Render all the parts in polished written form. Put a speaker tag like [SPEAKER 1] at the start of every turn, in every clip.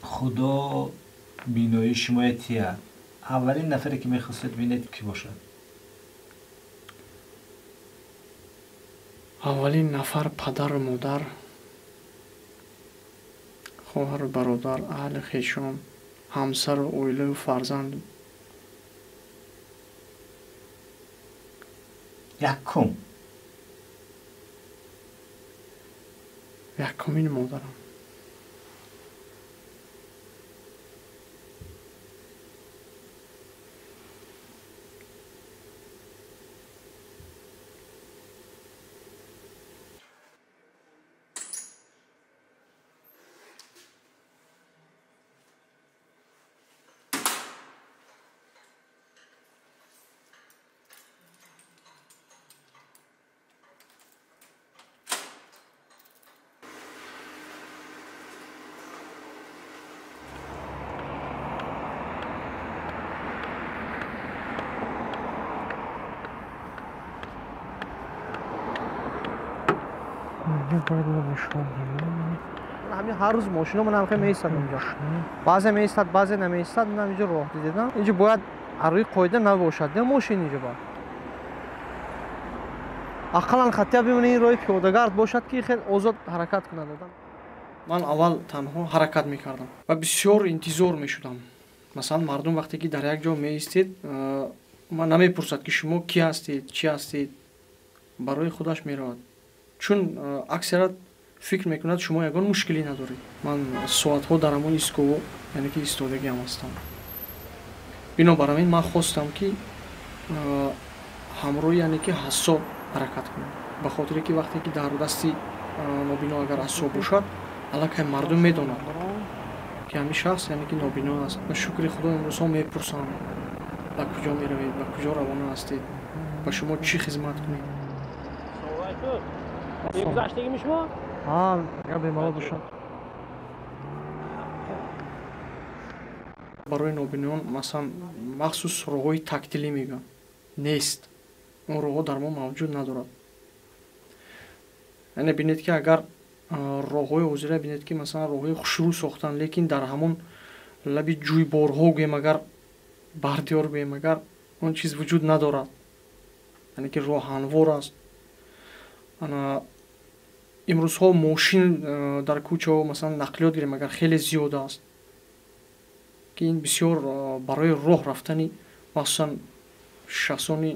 [SPEAKER 1] Худо биноии шумоя тия. Аввалин нафаре ки мехостед бинед кӣ бошад?
[SPEAKER 2] Аввалин нафар падару модар, хоҳару бародар, аҳли хешон, ҳамсару оилаю фарзанд.
[SPEAKER 1] Якум.
[SPEAKER 2] Якумин модарам.
[SPEAKER 3] Ҳамин ҳар рӯз мошино ман ҳам меистад инҷо. Баъзе меистад, баъзе намеистад. Ман инҷо роҳ дидам. Инҷо бояд рӯи қоида набошад. Не мошин инҷо бояд. Ақаллан хатия бимонад ин роҳи пиёдагард бошад ки хеле озод ҳаракат кунад одам.
[SPEAKER 2] Ман аввал танҳо ҳаракат мекардам ва бисёр интизор мешудам. Масалан, мардум вақте ки дар як ҷо меистед, ман намепурсад ки шумо кӣ ҳастед, чӣ ҳастед, барои худаш меравад. Чун аксарат фикр мекунад шумо ягон мушкилӣ надоред. Ман соатҳо дар ҳамон истгоҳ, яъне ки истодагиам ҳастам. Бинобар ҳамин ман хостам ки ҳамроҳи яъне ки ҳассоб ҳаракат кунам. Ба хотире ки вақте ки дар дасти нобино агар ҳассоб бошад, аллакай мардум медонад ки ҳамин шахс яъне ки нобино аст. Ба шукри Худо имрӯзҳо мепурсанд ба куҷо меравед, ба куҷо равона ҳастед, ба шумо чӣ хизмат кунед.
[SPEAKER 4] Гузаштагими шумо?
[SPEAKER 3] Ҳа, агар бемалол бошад.
[SPEAKER 2] Барои нобиноён масалан махсус роҳҳои тактилӣ мегӯянд. Нест. Он роҳҳо дар мо мавҷуд надорад. Яъне бинед ки агар роҳҳои ҳозира бинед ки масалан роҳҳои хушрӯ сохтанд, лекин дар ҳамон лаби ҷӯйборҳо гӯем агар бардиёр гӯем агар он чиз вуҷуд надорад. Яъне ки роҳ ҳамвор аст. Ана имрӯзҳо мошин дар кӯчаҳо масалан нақлиёт гирем агар хеле зиёд аст, ки ин бисёр барои роҳ рафтани махсусан шахсони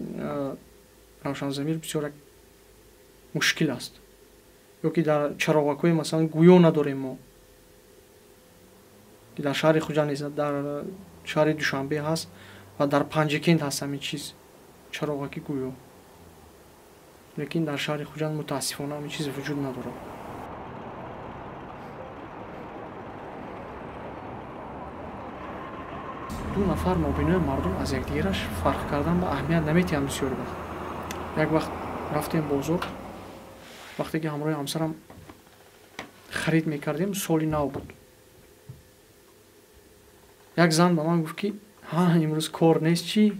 [SPEAKER 2] равшанзамир бисёр як мушкил аст. Ё ки дар чароғакҳои масалан гӯё надорем мо, ки дар шаҳри Хуҷанд нест, дар шаҳри Душанбе ҳаст ва дар Панҷакент ҳаст ҳамин чиз, чароғаки гӯё. Лекин дар шаҳри Хуҷанд мутаассифона ҳамин чиз вуҷуд надорад. Ду нафар нобинои мардум аз якдигараш фарқ кардан ба аҳамият наметиҳанд бисёр вақт. Як вақт рафтем бозор, вақте ки ҳамроҳи ҳамсарам харид мекардем, соли нав буд. Як зан ба ман гуфт ки ҳа, имрӯз кор нест чӣ?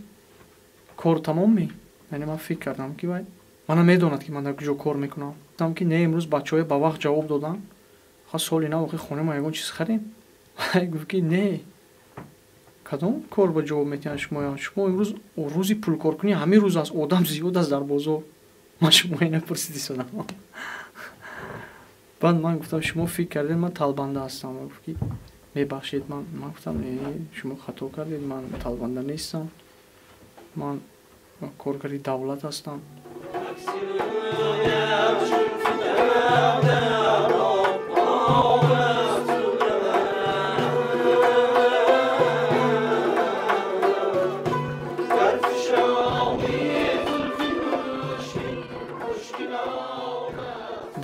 [SPEAKER 2] Кор тамом ме? Яъне ман фикр кардам ки вай мана медонад ки ман дар куҷо кор мекунам. Гуфтам ки не, имрӯз бачаҳое ба вақт ҷавоб доданд. Ха, соли нав охи хонаи мо ягон чиз харем. Вай гуфт ки не, кадом кор ба ҷавоб метиҳанд шумоя? Шумо имрӯз рӯзи пулкоркунӣ ҳамин рӯз аст, одам зиёд аст дар бозор. Ман шумоя напурсидисодам. Баъд ман гуфтам шумо фикр кардед ман талбанда ҳастам. Гуфт ки мебахшед, ман гуфтам не, шумо хато кардед, ман талбанда нестам, ман коргари давлат ҳастам.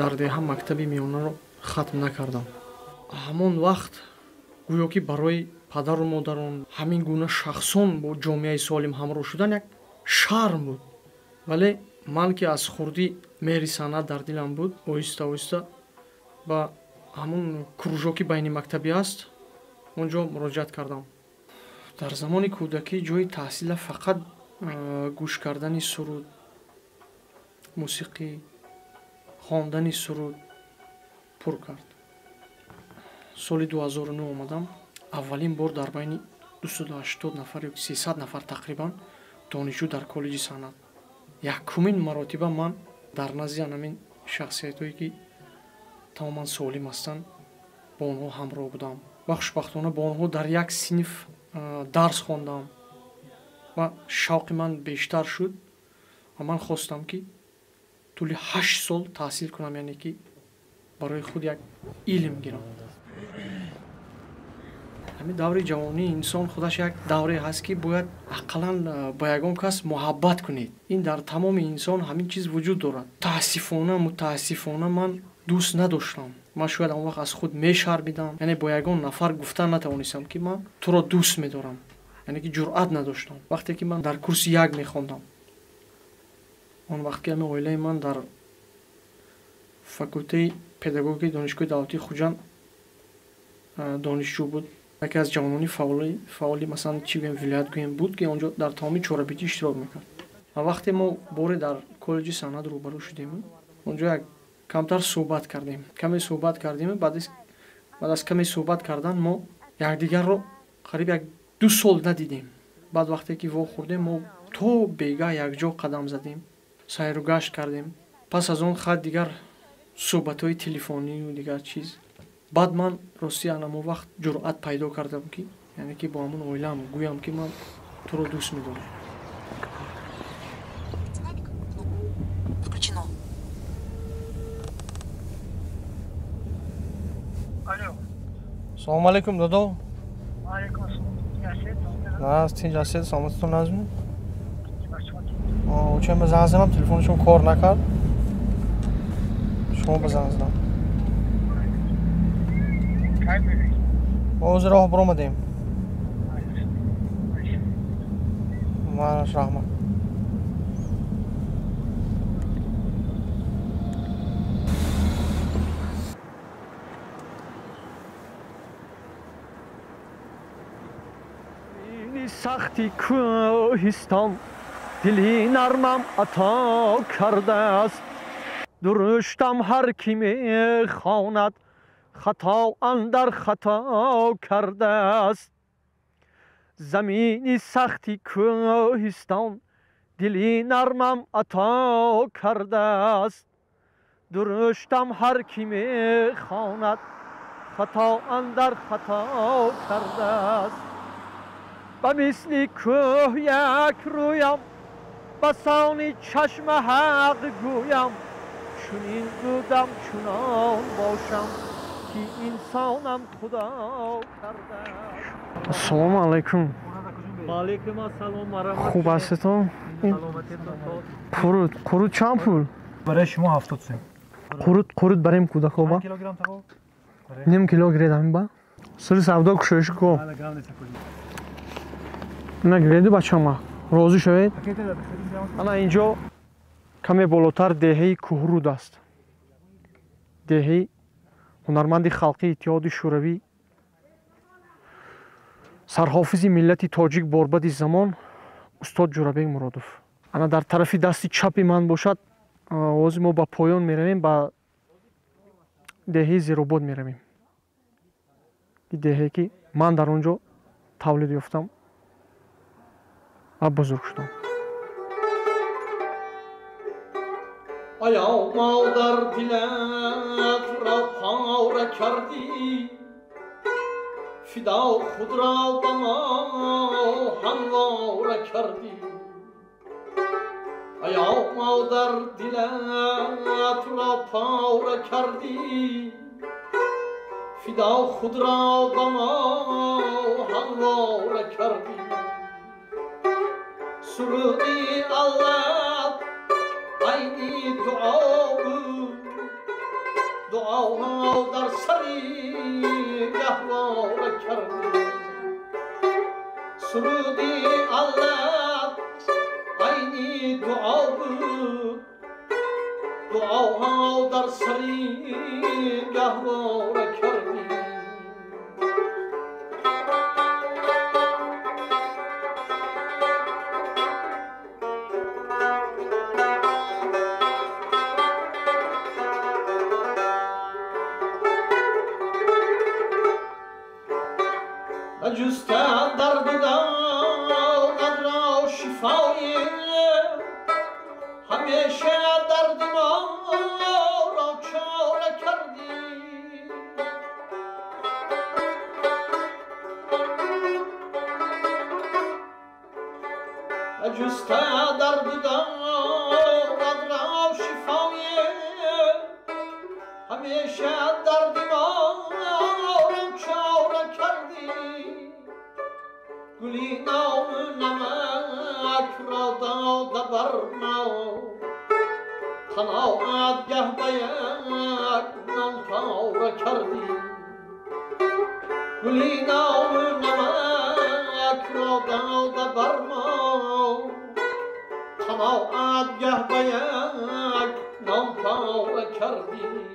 [SPEAKER 2] Дар деҳа мактаби миёнаро хатм накардам. Ҳамон вақт гӯё ки барои падару модарон ҳамин гуна шахсон бо ҷомеаи солим ҳамроҳ шудан як шарм буд. Вале ман ки аз хурдӣ меҳри санъат дар дилам буд, оҳиста оҳиста ба ҳамон кружоки байни мактабӣ аст, он ҷо муроҷиат кардам. Дар замони кӯдакӣ ҷои таҳсила фақат гӯш кардани суруд, мусиқӣ, хондани суруд пур кард. Соли 2009 омадам. Аввалин бор дар байни 280 нафар ё 300 нафар тақрибан донишҷӯ дар коллеҷи санъат. Якумин маротиба ман дар назди ҳамин шахсиятҳое ки тамоман солим ҳастанд, бо онҳо ҳамроҳ будам ва хушбахтона бо онҳо дар як синф дарс хондам ва шавқи ман бештар шуд ва ман хостам ки тӯли 8 сол таҳсил кунам, яъне ки барои худ як илм гирам. Ҳамин даври ҷавонии инсон худаш як давре ҳаст ки бояд ақаллан ба ягон кас муҳаббат кунед. Ин дар тамоми инсон ҳамин чиз вуҷуд дорад. Таассифона, мутаассифона ман дӯст надоштам. Ман шояд он вақт аз худ мешармидам, яъне бо ягон нафар гуфта натавонистам ки ман туро дӯст медорам, яъне ки ҷуръат надоштам. Вақте ки ман дар курси як мехондам, он вақт ки ҳамин оилаи ман дар факултаи педагогии Донишгоҳи давлатии Хуҷанд донишҷӯ буд, яке аз ҷавонони фаъоли масалан чӣ гӯем вилоят гӯем буд ки онҷо дар тамоми чорабинӣ иштирок мекард. Ва вақте мо боре дар коллеҷи санъат рӯбарӯ шудем, онҷо як камтар суҳбат кардем. Каме суҳбат кардем, баъд аз каме суҳбат кардан мо якдигарро қариб 1-2 сол надидем. Баъд вақте ки вохӯрдем, мо то бегаҳ якҷо қадам задем, сайру гашт кардем. Пас аз он хат дигар суҳбатҳои телефонию дигар чиз. Баъд ман рости ана он вақт ҷуръат пайдо кардам ки яъне ки бо ҳамон оилаам гӯям ки ман туро дӯст медорам.
[SPEAKER 3] Салом алейкум, додо. Тинҷ ҳастед? Саломатитон назм? Очам ба занг задам, телефонашон кор накард. Шумо ба занг задам. Мо ҳозир роҳ баромадем. Манаш раҳмат.
[SPEAKER 2] Сахти кӯҳистон дили нармам ато кардааст. Дуруштам ҳар кӣ мехонад, хато андар хато кардааст. Замини сахти кӯҳистон дили нармам ато кардааст. Дуруштам ҳар кӣ мехонад, хато андар хато кардааст. Ба мисли кӯҳ як рӯям, ба сони чашма ҳақ гӯям, чунин будам чунон бошам ки инсонам худо кардааст.
[SPEAKER 3] Ассалому алайкум.
[SPEAKER 1] Ва алайкум ассалом.
[SPEAKER 3] Хуб ҳастетон? Қурут, қурут чанд пул?
[SPEAKER 1] Барои шумо 70 сум.
[SPEAKER 3] Қурут, қурут барем кӯдакҳо ба? Ним кило гиред ҳамин ба? Сири савдо кушоиш ко. Ина гиреду бачама, розӣ шавед. Ана инҷо каме болотар деҳаи Кӯҳруд аст. Деҳаи ҳунарманди халқии Иттиҳоди Шӯравӣ, сарҳофизи миллати тоҷик борбади замон устод Ҷӯрабек Муродов. Ана дар тарафи дасти чапи ман бошад, ҳозир мо ба поён меравем, ба деҳаи Зеробод меравем. Деҳае ки ман дар он ҷо тавлид ёфтам ва бузург шудам.
[SPEAKER 2] Оё модар дилат ро пора кардӣ, фидо худро ба мо ҳамвора кардӣ. Оё модар дилат ро пора кардӣ, фидо худро ба мо ҳамвора кардӣ. Суруди Аллоҳ айни дуо буд, дуоҳо дар сари гаҳвора кардӣ. Суруди Аллоҳ айни дуо буд, дуоҳо дар сари гаҳвора кардӣ.
[SPEAKER 4] جستا درد داغت را شفای، همیشه درد ما را چاره کردی. جستا درد داغت را شفای، همیشه درد ما را چاره کردی. گلی نام نمک را داده بر ما، قناعت گه به یک نان پاره کردی. گلی نام نمک را داده بر ما، قناعت گه به یک نان پاره کردی.